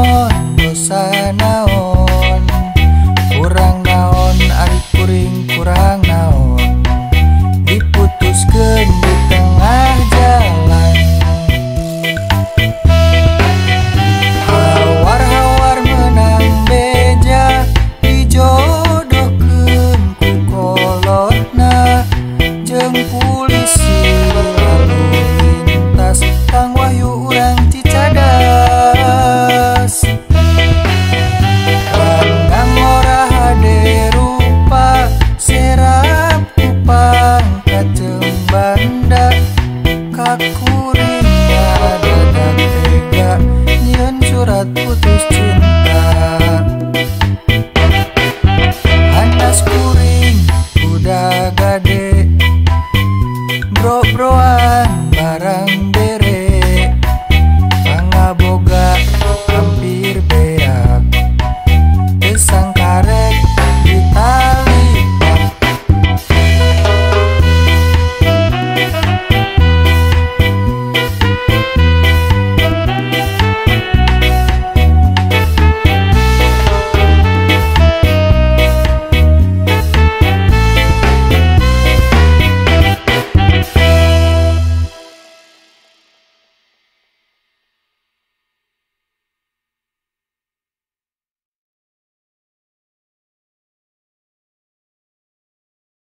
naon dosa naon, kurang naon ari kuring kurang naon, diputuskeun di tengah jalan. Hawar-hawar menang beja dijodohkeun ku kolotna jeung polisi lalu lintas Kang Wahyu urang Cicadas. Kang ora hade rupa serap kupang kaceng banda kakuring dadak tega nyieun surat putus cinta.